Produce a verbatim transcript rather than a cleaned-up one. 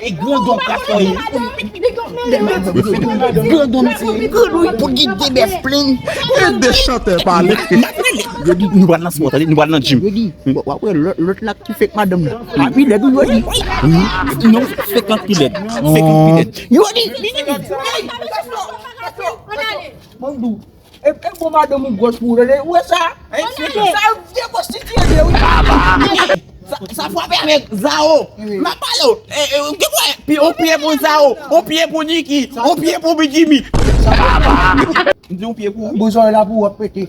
E grandon ka fè. Grandon se grandon pou gide bèf plen. E de chantè pale. Yo di nou pral nan spò, tande, nou pral nan gym. Yo di, w ap wè lòt, lòt la ki fèk madanm nan. Li pi lèd ou yo di. Non, fèk lan pi lèd. Fèk lan pi lèd. Yo di, vini, vini. Mwen di w, e, e bon madanm ou gwòs pou ou, tande, ou wè sa? Sa yo dekonstitiye de wi. Sa, sa frape avèk Zao. M ap pale w. E, e, gen pwen, pi, on pye pou Zao, on pye pou Niki, on pye pou Big Jimmy. M di on pye pou ou. Bon, sa la pou w ap pete.